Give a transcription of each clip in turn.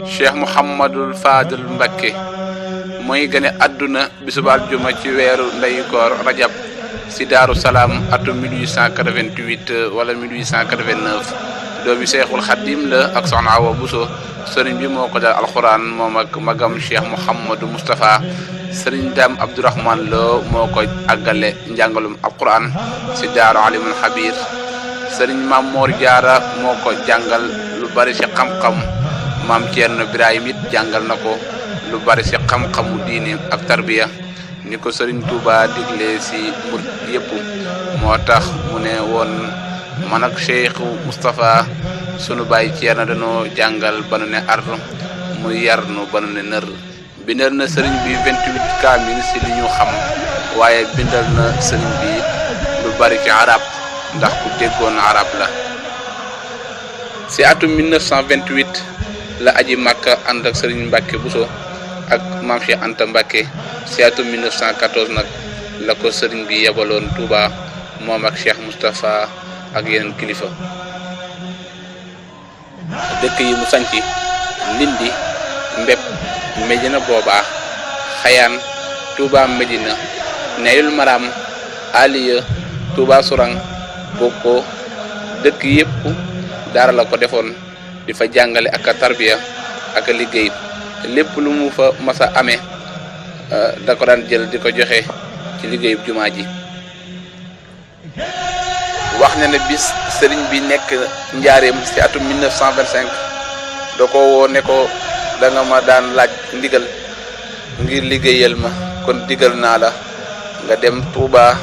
Cheikh Mouhamadul Fadil Mbacké mooy gane àdduna bisub aljuma ci weeru ndeyu koor rajab si Daaru Salaam atum 1888 wala 1889 doomi Seexul Xadim la ak soxna Awa Buso. sëriñ bi moo ko dal alxuraan moom ak magam Cheikh Mouhamadou Moustapha. sëriñ Dame Abdourahman Lo moo ko àggale njàngalum alxuraan si Daaru Alimul Xabiir. sëriñ Maam Moor Jaara moo ko jàngal lu bari si xam-xam. maam Ceerno Birahim it jàngal na ko lu bari si xam-xamu diini ak tarbiya ni ko sëriñ Touba digle si murit yëpp moo tax mu ne woon man ak Cheikh Moustapha sunu baay Ceerno dañoo jàngal ba nu ne ar mu yar nu ba nu ne nër. bindal na sëriñ bi 28 kaamil si li ñu xam waaye bindal na sëriñ bi lu bari ci arab ndax ku déggoon arab la. si atum 1928 la aji Makka ànd ak sëriñ Mbacké Bousso ak maam Cheikh Anta Mbacké. si atum 1914 nag la ko sëriñ bi yebaloon Touba moom ak Cheikh Moustapha ak yeneen kilifa. dëkk yi mu sanci Ndindi, Mbep, Medina Booba, Xayaan, Touba Medina, Neyul Maram, Aliya, Touba Surang, Bokko. dëkk yépp daara la ko defoon di fa jàngale ak tarbiya ak liggéey. lépp lu mu fa masa amee da ko daan jël di ko joxe ci liggéeyub jumaa ji. wax na ne bis sëriñ bi nekk njaareem ci atum 1925 da ko woo ne ko da nga ma daan laaj ndigal ngir liggéeyal ma kon digal naa la nga dem Touba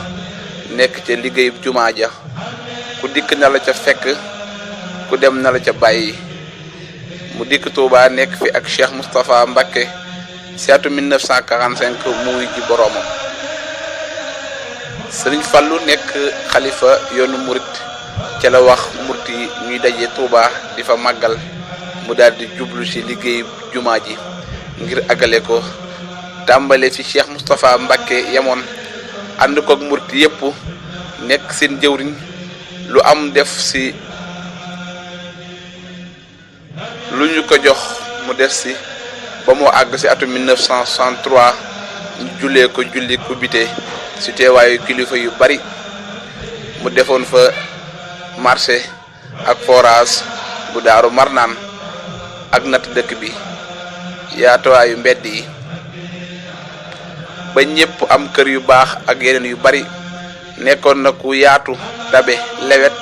nekk ca liggéeyub jumaa ja ku dikk na la ca fekk ku dem na la ca bàyyi. mu dikk Touba nekk fi ak Cheikh Moustapha Mbacké ci atum 1945 mu wuy ji boroomam. sëriñ Fallu nekk xalifa yoonu murit ca la wax murit yi ñuy daje Touba di fa màggal mu daal di jublu ci liggéey jumaa ji ngir àggale ko tàmbale fi Cheikh Moustapha Mbacké yemoon ànd koog murit yépp nekk seen jëwriñ lu am def ci lu ñu ko jox mu def ci ba moo àgg ci atum 1963 ñu jullee ko julli kubité ci teewaayu kilifa yu bari mu defoon fa marché ak forage bu Daaru Marnaan ak natt dëkk bi yaatuwaayu mbedd yi ba ñépp am kër yu baax ak yeneen yu bari. nekkoon na ku yaatu tabe lewet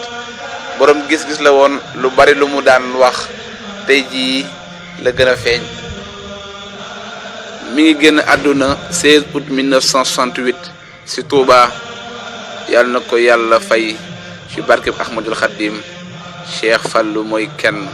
borom gis-gis la woon lu bari lu mu daan wax tey jii la gën a feeñ. mi ngi génn àdduna 16 août 1968 ci Touba. yàlla na ko yàlla fay ci barkeb Ahmadul Xadim. Cheikh Fallu mooy kenn.